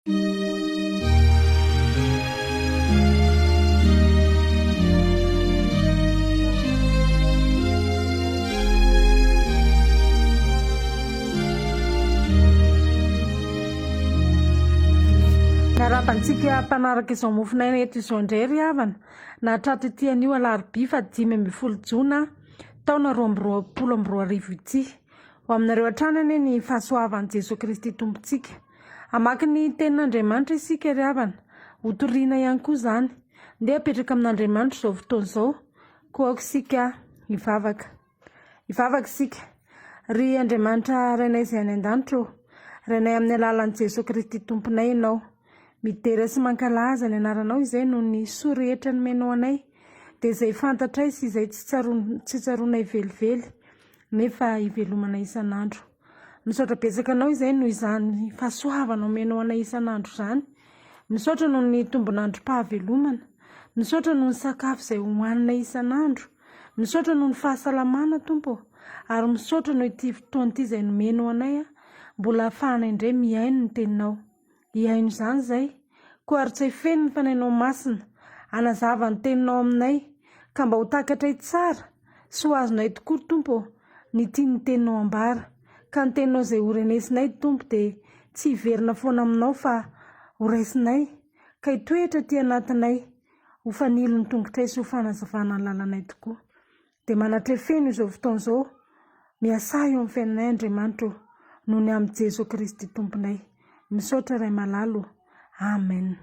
Miarahaba antsika mpanaraka izao mofon'aina eto izao indray ry havana. Nahatratra ity anio alarobia faha 15 jona taona 2022 ity. Ho aminareo hatrany anie ny fahasoavan'i Jesoa Kristy Tompontsika. Hamaky ny tenin'Andriamanitra isika ry havana. Hotorina ihany koa izany. Ndeha hapetraka amin'Andriamanitra izao fotoana izao. Koa aoka isika hivavaka. Hivavaka isika. Ry Andriamanitra Rainay izay any an-danitra ô, Rainay amin'ny alalan'i Jesoa Kristy Tomponay Ianao. Midera sy mankalaza ny anaranao izay noho ny soa rehetra nomenao anay, dia izay fantatray sy izay tsy tsy tsaroanay velively. nefa ivelomana isan'andro. Misaotra betsaka anao izay noho izany fahasoavana omenao anay isan'andro izany. Misaotra noho ny tombon'androm-pahavelomana. Misaotra noho ny sakafo izay hohaninay isan'andro. Misaotra noho ny fahasalamana Tompo ô. Ary misaotra noho ity fotoana ity izay nomenao anay mbola ahafahanay indray mihaino ny teninao. Hihaino izany izay. Koa ary tsy feno ny Fanahinao Masina, hanazava ny Teninao aminay, ka mba ho takatray tsara sy ho azonay tokoa, ry Tompo ô, ny tian'ny Teninao ambara. Ka ny Teninao izay ho renesinay, Tompo, dia tsy hiverina foana aminao fa ho raisinay, ka hitoetra aty anatinay, ho fanilon'ny tongotray sy ho fanazavana ny lalanay tokoa. Dia manatreha feno izao fotoana izao, miasà eo amin'ny fiainanay Andriamanitra ô, noho ny amin'i Jeso Kristy Tomponay. Misaotra Ray malala ô. Amen.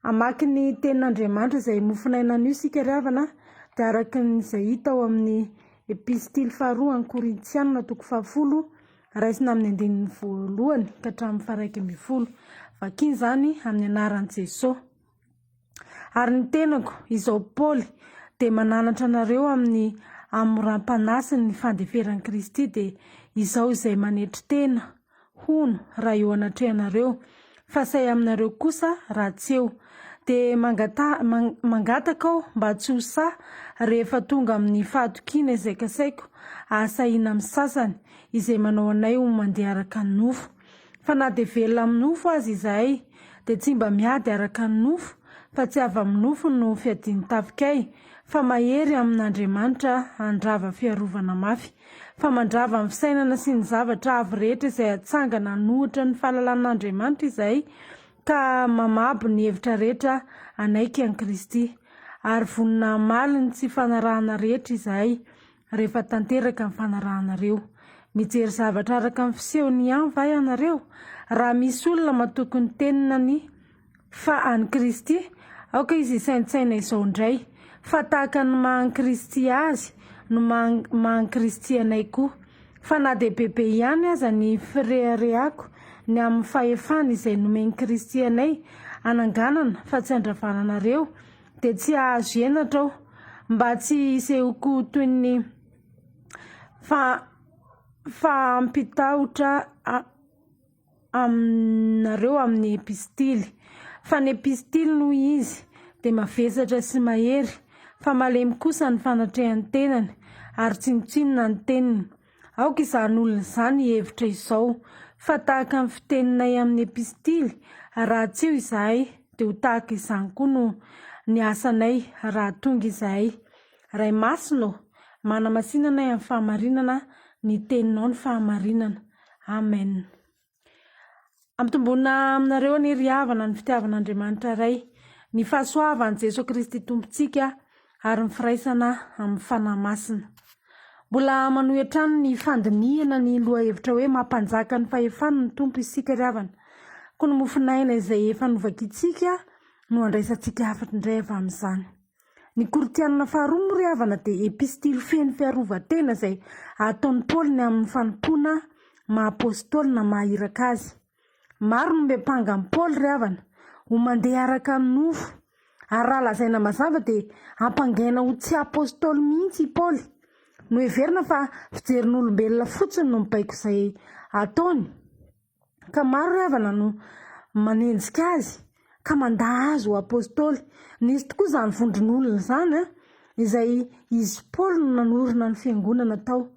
Hamaky ny tenin'Andriamanitra izay mofonaina anio isika ry havana, dia araka izay hita ao amin'ny epistily faharoa an'ny Korintianina toko fahafolo, raisina amin'ny andininy voalohany ka hatramin'ny faha-11. Vakina izany amin'ny anaran'i Jesoa. Ary ny tenako, izao Paoly, dia mananatra anareo amin'ny hamoram-panahy sy ny fandeferan'i Kristy, dia izao izay manetry tena, hono, raha eo anatrehanareo, fa sahy aminareo kosa raha tsy eo. Dia mangataha, mangataka aho mba tsy ho sahy rehefa tonga amin'ny fahatokiana izay kasaiko hahasahiana amin'ny sasany, izay manao anay ho mandeha araka ny nofo. Fa na dia velona amin'ny nofo aza izahay, dia tsy mba miady araka ny nofo, fa tsy avy amin'ny nofo no fiadian'ny tafikay, fa mahery amin'Andriamanitra handrava fiarovana mafy. Fa mandrava ny fisainana sy ny zavatra avo rehetra izay atsangana hanohitra ny fahalalan'Andriamanitra izahay, ka mamabo ny hevitra rehetra hanaiky an'i Kristy. Ary vonona hamaly ny tsy fanarahana rehetra izahay, rehefa tanteraka ny fanarahanareo. Mijery zavatra araka ny fisehony ihany va ianareo? Raha misy olona matoky ny tenany fa an'i Kristy, aoka izy hisaintsaina izao indray, fa tahaka ny maha an'i Kristy azy no maha an'i Kristy anay koa. Fa na dia bebe ihany aza ny fireharehako ny amin'ny fahefana izay nomen'i Kristy anay hananganana fa tsy handravana anareo, dia tsy hahazo henatra aho, mba tsy hisehoako toy ny fa fampitahotra aminareo amin'ny epistily. Fa ny epistily noho izy dia mavesatra sy mahery, fa malemy kosa ny fanatrehan'ny tenany, ary tsinontsinona ny teniny. Aoka izany olona izany hihevitra izao, fa tahaka ny fiteninay amin'ny epistily, raha tsy eo izahay, dia ho tahaka izany koa no ny asanay raha tonga izahay. Ray Masina ô, manamasina anay amin'ny fahamarinana, ny teninao ny fahamarinana. Amen. Ampitomboina aminareo anie ry havana ny fitiavan'Andriamanitra Ray, ny fahasoavan'i Jesoa Kristy Tompontsika ary ny firaisana amin'ny Fanahy Masina. Mbola manohy hatrany ny fandinihana ny lohahevitra hoe Mampanjaka ny fahefany ny Tompo isika ry havana. Koa ny mofon'aina izay efa novakintsika no andraisantsika hafatra indray avy amin'izany. Ny Korintianina faharoa moa ry havana dia epistily feno fiarovan-tena izay ataon'i Paoly ny amin'ny fanompoana maha apostoly na maha iraka azy. Maro no miampanga an'i Paoly ry havana ho mandeha araka ny nofo ary raha lazaina mazava dia ampangaina ho tsy apostoly mihitsy i Paoly. Noheverina fa fijerin'olombelona fotsiny no mibaiko izay ataony. Ka maro ry havana no manenjika azy ka mandà azy ho apostoly. Nisy tokoa izany vondron'olona izany an, izay izy Paoly no nanorina ny fiangonana tao.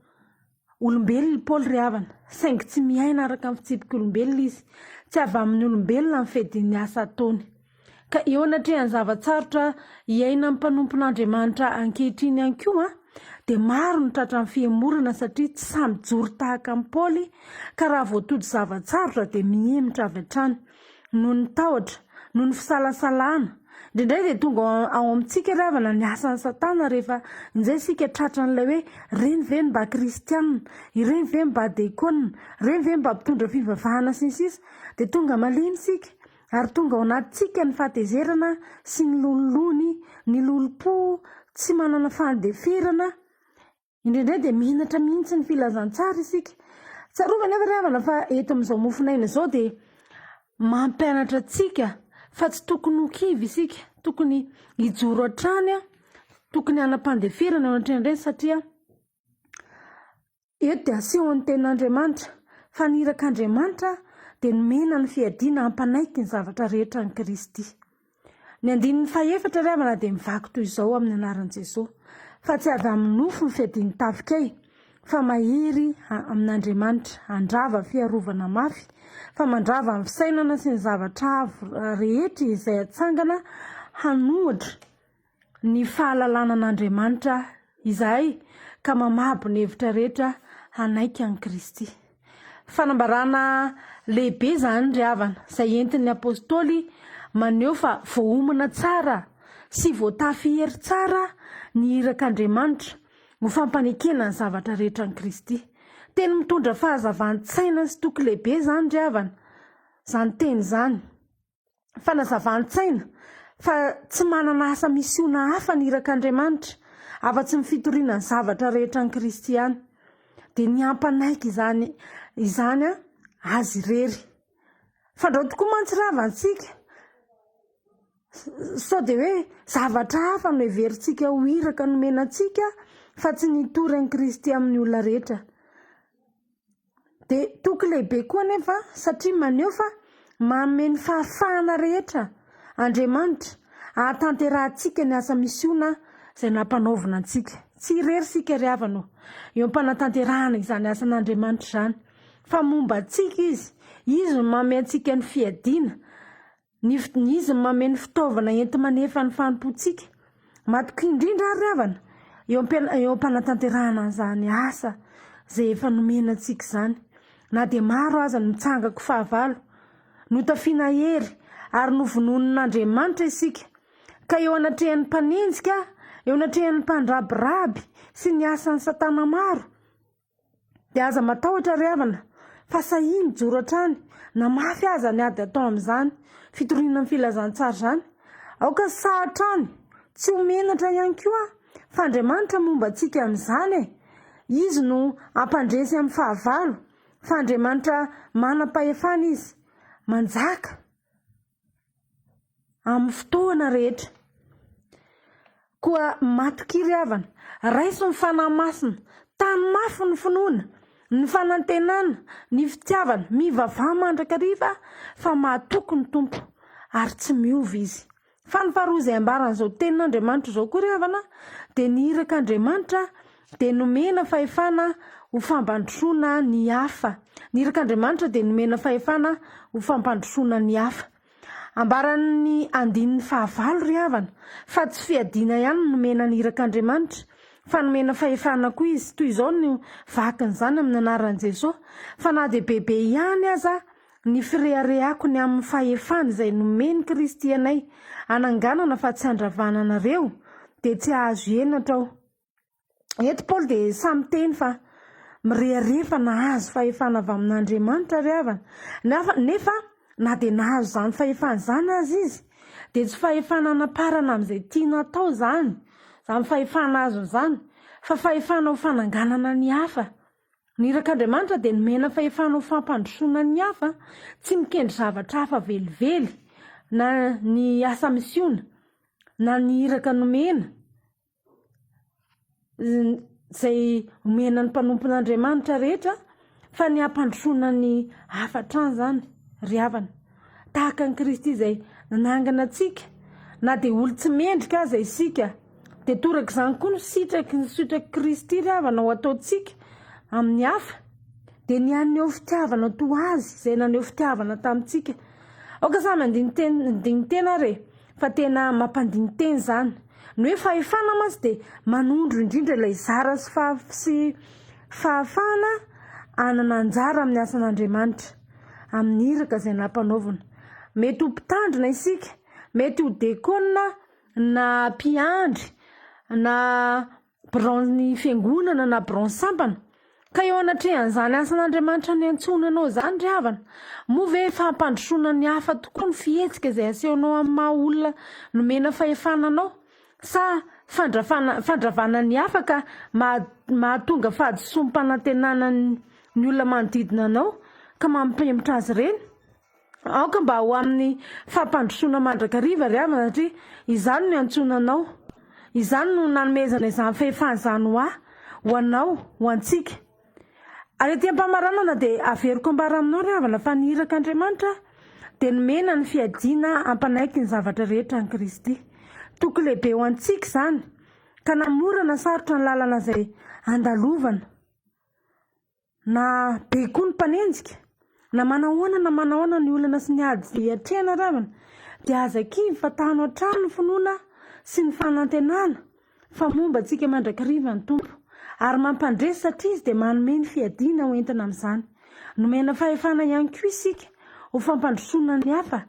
Olombelona i Paoly ry havana, saingy tsy miaina araka ny fitsipik'olombelona izy. Tsy avy amin'ny olombelona ny fiadian'ny asa ataony. Ka eo anatrehan'ny zava-tsarotra iainan'ny mpanompon'Andriamanitra ankehitriny ihany koa, dia maro ny tratran'ny fihemorana satria tsy sahy mijoro tahaka an'i Paoly ka raha vao tojo zava-tsarotra dia mihemotra avy hatrany. Noho ny tahotra, noho ny fisalasalana. Indraindray dia tonga ao amintsika ry havana ny asan'i Satana rehefa injay isika tratran'ilay hoe ireny ve no mba kristiana, ireny ve no mba dekona, ireny ve no mba mpitondra fivavahana sy ny sisa Dia tonga malemy isika ary tonga ao anatintsika ny fahatezerana sy ny lonilony, ny lolompo tsy manana fahandeferana. Indraindray dia menatra mihitsy ny filazantsara isika. Tsarovy anefa ry havana fa eto amin'izao mofon'aina izao dia mampianatra antsika fa tsy tokony ho kivy isika, tokony hijoro hatrany, tokony hanam-pandeferana eo anatrehan'ireny satria eto dia asehon'ny tenin'Andriamanitra fa ny irak'Andriamanitra dia nomena ny fiadiana hampanaiky ny zavatra rehetra an'i Kristy. Ny andininy fahefatra ry havana dia mivaky toy izao amin'ny anaran'i Jesoa, Fa tsy avy amin'ny nofo ny fiadian'ny tafikay, fa mahery amin'Andriamanitra, handrava fiarovana mafy, fa mandrava ny fisainana sy ny zavatra avo rehetra izay atsangana hanohitra ny fahalalana an'Andriamanitra izahay ka mamabo ny hevitra rehetra hanaiky an'i Kristy. Fanambarana lehibe izany ry havana, izay entin'ny Apostoly maneho fa voaomana tsara sy voatafy hery tsara ny irak'Andriamanitra ho fampanekena ny zavatra rehetra an'i Kristy. Teny mitondra fahazavan-tsaina sy toky lehibe izany ry havana, izany teny izany. Fanazavan-tsaina fa tsy manana asa misiona hafa ny irak'Andriamanitra afa-tsy ny fitoriana ny zavatra rehetra an'i Kristy ihany. Dia ny hampanaiky izany izany azy irery. Fandrao tokoa mantsy rava antsika sao dia hoe zavatra hafa no heverintsika ho iraka nomena antsika fa tsy ny hitory an'i Kristy amin'ny olona rehetra. Dia toky lehibe koa anefa satria maneho fa manome ny fahafahana rehetra Andriamanitra hahatanterahantsika ny asa misiona izay nampanaovina antsika. Tsy irery isika ry havana ô, eo am-panatanterahana izany asan'Andriamanitra izany, fa momba antsika Izy. Izy no manome antsika ny fiadiana. Ny Izy no manome ny fitaovana enti-manefa ny fanompoantsika. Matokia indrindra ary ry havana, eo am-eo am-panatanterahana an'izany asa izay efa nomena antsika izany. Na dia maro aza ny mitsangako fahavalo, notafiana hery ary novononin'Andriamanitra isika, ka eo anatrehan'ny mpanenjika, eo anatrehan'ny mpandrabiraby sy ny asan'i Satana maro, Dia aza matahotra ry havana fa sahia mijoro hatrany na mafy aza ny ady atao amin'izany fitoriana ny filazantsara izany. Aoka sahy hatrany, tsy ho menatra ihany koa fa Andriamanitra momba antsika amin'izany e! Izy no hampandresy amin'ny fahavalo fa Andriamanitra manam-pahefana Izy, manjaka. Amin'ny fotoana rehetra. Koa matokia ry havana, raiso ny Fanahy Masina, tano mafy ny finoana, ny fanantenana, ny fitiavana, mivavaha mandrakariva fa mahatoky ny Tompo ary tsy miova Izy. Fa ny faharoa izay ambaran'izao tenin'Andriamanitra izao koa ry havana dia ny irak'Andriamanitra dia nomena fahefana ho fampandrosoana ny hafa. Ny irak'Andriamanitra dia nomena fahefana ho fampandrosoana ny hafa. Ambaran'ny andininy fahavalo ry havana fa tsy fiadiana ihany no nomena ny irak'Andriamanitra fa nomena fahefana koa izy. Toy izao no vakin'izany amin'ny anaran'i Jesoa, fa na dia bebe ihany aza ny fireharehako ny amin'ny fahefana izay nomen'i Kristy anay hananganana fa tsy handravana anareo, dia tsy hahazo henatra aho. Eto Paoly dia sahy miteny fa mirehareha fa nahazo fahefana avy amin'Andriamanitra ry havana. Nefa na dia nahazo izany fahefana izany aza izy, dia tsy fahefana hanaparana amin'izay tiana atao izany, izany fahefana azony izany, fa fahefana ho fananganana ny hafa. Ny irak'Andriamanitra dia nomena fahefana ho fampandrosoana ny hafa, tsy mikendry zavatra hafa velively, na ny asa misiona, na ny iraka nomena. izay omena ny mpanompon'Andriamanitra rehetra fa ny hampandrosoana ny hafa hatrany izany ry havana. Tahaka an'i Kristy izay nanangana antsika na dia olon-tsy mendrika aza isika dia toraka izany koa ny sitraky ny sitrak'i Kristy ry havana ho ataontsika amin'ny hafa. dia ny haneho fitiavana toa Azy izay naneho fitiavana tamintsika. Aoka samy handini-tena ary e, fa tena mampandini-tena izany. Ny hoe fahefana mantsy dia manondro indrindra ilay zara sy sy fahafahana hanana anjara amin'ny asan'Andriamanitra, amin'ny iraka izay nampanaovina. Mety ho mpitandrina isika, mety ho dekona na mpiandry na biraon'ny fiangonana na biraon'ny sampana. Ka eo anatrehan'izany asan'Andriamanitra niantsoana anao izany ry havana, moa ve fampandrosoana ny hafa tokoa ny fihetsika izay asehonao amin'ny maha olona nomena fahefana anao? Sa fandrafana fandravana ny hafa ka mahatonga fahadisoam-panantenana ny olona manodidina anao ka mampihemotra azy ireny? Aoka mba ho amin'ny fampandrosoana mandrakariva ry havana satria izany no iantsoana anao. Izany no nanomezana izany fahefana izany ho ahy, ho anao, ho antsika. Ary ety am-pamaranana dia averiko ambara aminao ry havana fa ny irak'Andriamanitra dia nomena ny fiadiana hampanaiky ny zavatra rehetra an'i Kristy. Toky lehibe ho antsika izany ka na mora na sarotra ny lalana izay andalovana. Na be koa ny mpanenjika, na manahoana na manahoana ny olana sy ny ady izay iatrehana ravina, dia aza kivy fa tano hatrany ny finoana sy ny fanantenana fa momba antsika mandrakariva ny Tompo, ary mampandresy satria Izy dia manome ny fiadiana ho entina amin'izany. Nomena fahefana ihany koa isika ho fampandrosoana ny hafa,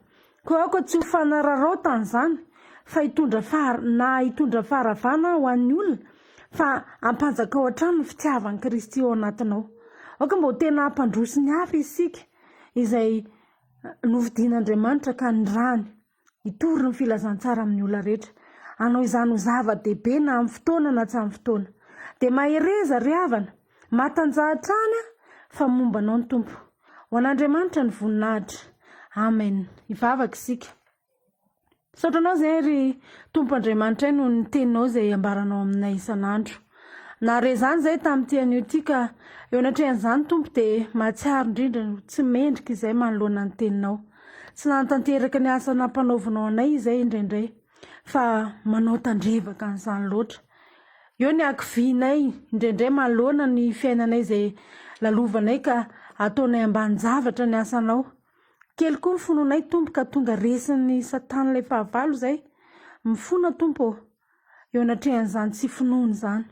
koa aoka tsy ho fanararaotana izany fa hitondra fahar na hitondra faharavana ho an'ny olona fa ampanjakao hatrany ny fitiavan'i Kristy ao anatinao. Aoka mba ho tena hampandroso ny hafa isika izay nofidian'Andriamanitra ka nirahany hitory ny filazantsara amin'ny olona rehetra. Hanao izany ho zava-dehibe na amin'ny fotoana na tsy amin'ny fotoana. Dia mahereza ry havana, matanjaha hatrany fa momba anao ny Tompo. Ho an'Andriamanitra ny voninahitra. Amen. Hivavaka isika. Misaotra Anao izay ry Tompo Andriamanitray noho ny teninao izay ambaranao aminay isan'andro. Nahare izany izay tamin'ity anio ity ka eo anatrehan'izany Tompo dia mahatsiaro indrindra ho tsy mendrika izay manoloana ny teninao. Tsy nahatanteraka ny asa nampanaovinao anay izay indraindray fa manao tandrevaka an'izany loatra. Eo ny hakivianay indraindray manoloana ny fiainanay izay lalovanay ka ataonay ambanin-javatra ny asanao. Kely koa ny finoanay Tompo ka tonga resin'ny satana ilay fahavalo izay. Mifona Tompo ô, eo anatrehan'izany tsy finoana izany.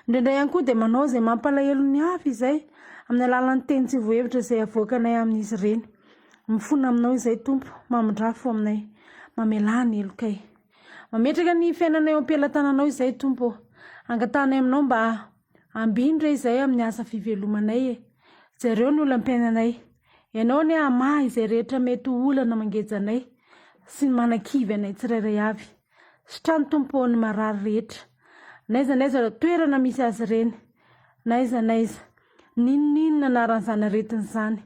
Indraindray ihany koa dia manao izay mampalahelo ny hafa izay amin'ny alalan'ny teny tsy voahevitra izay avoakanay amin'izy ireny. Mifona aminao izay Tompo, mamindrà fo aminay, mamelà ny helokay. Mametraka ny fiainanay eo am-pelatananao izay Tompo ô. Angatahanay aminao mba ambino re izay amin'ny asa fivelomanay e. Jereo ny olam-piainanay. Ianao anie hamaha izay rehetra mety ho olana mangeja anay sy ny manakivy anay tsirairay avy. Sitrano Tompo ô ny marary rehetra. N'aiza n'aiza toerana misy azy ireny, n'aiza n'aiza, n'inon'inona anaran'izany aretina izany,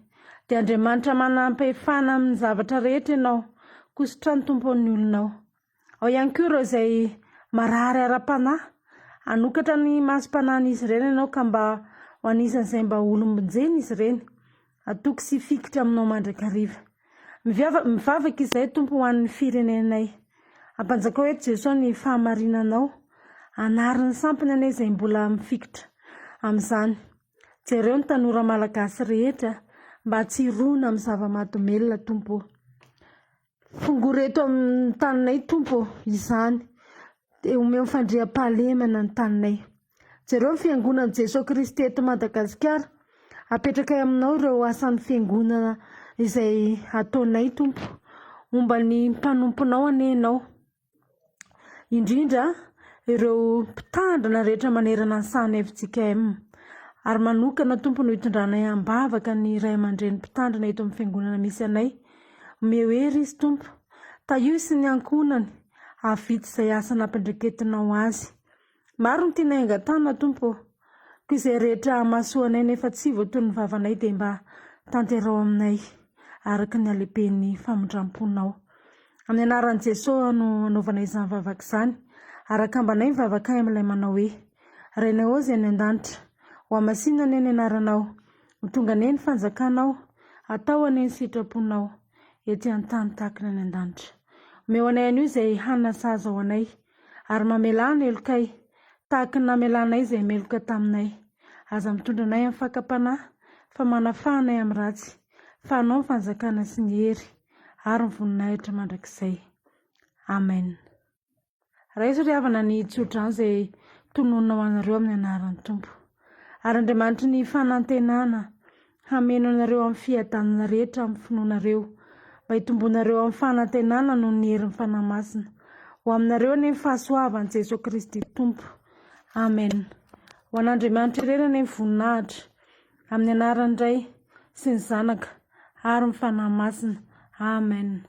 dia Andriamanitra manam-pahefana amin'ny zavatra rehetra Ianao, koa sitrano Tompo ô ny olonao. Ao ihany koa ireo izay marary ara-panahy. Hanokatra ny masom-panahin'izy ireny ianao ka mba ho anisan'izay mba olom-bonjena izy ireny. Hatoky sy hifikitra aminao mandrakariva. Mivavaka izahay Tompo ho an'ny firenenay. Ampanjakao eto Jesoa ny fahamarinanao. Anary ny sampiny anie izay mbola mifikitra amin'izany. Jereo ny tanora malagasy rehetra mba tsy hirona amin'ny zava-mahadomelina Tompo ô. Fongory eto amin'ny taninay Tompo ô, izany dia omeo fandriampahalemana ny taninay. Jereo ny Fiangonan'i Jesoa Kristy eto Madagasikara. Apetrakay aminao ireo asan'ny Fiangonana izay ataonay Tompo. Homba ny mpanomponao anie Ianao. Indrindra ireo mpitandrina rehetra manerana ny sahan'ny fjkm. Ary manokana Tompo no hitondranay am-bavaka ny ray aman-dreny mpitandrina eto amin'ny Fiangonana misy anay. Omeo hery izy Tompo. Tahio sy ny ankohonany hahavita izay asa nampindreketinao azy. Maro ny tianay angatahana Tompo ô. Koa izay rehetra hamasoanay nefa tsy voaton'ny vavanay dia mba tanteraho aminay araka ny halehiben'ny famindram-ponao. Amin'ny anaran'i Jesoa no anaovanay izany vavaka izany. Ary akambanay ny vavakay amin'ilay manao hoe, Rainay ô izay any an-danitra, ho hamasinina anie ny anaranao, Ho tonga anie ny fanjakanao, atao anie ny sitraponao, ety an-tany tahaka ny any an-danitra. Omeo anay anio izay hanina sahaza ho anay, ary mamelà ny helokay, tahaka ny namelanay izay meloka taminay. Aza mitondra anay amin'ny fakam-panahy, Fa manafaha anay amin'ny ratsy, fa Anao ny fanjakana sy ny hery ary ny voninahitra mandrakizay. Amen. Raiso ry havana ny tsodrano izay tononina ho anareo amin'ny anaran'ny Tompo. Ary Andriamanitry ny fanantenana hameno anareo amin'ny fiadanana rehetra amin'ny finoanareo, mba hitomboanareo amin'ny fanantenana noho ny herin'ny Fanahy Masina. Ho aminareo anie ny fahasoavan'i Jesoa Kristy Tompo. Amen. Ho an'Andriamanitra irery anie ny voninahitra, amin'ny anaran'ny Ray sy ny Zanaka ary ny Fanahy Masina. Amen.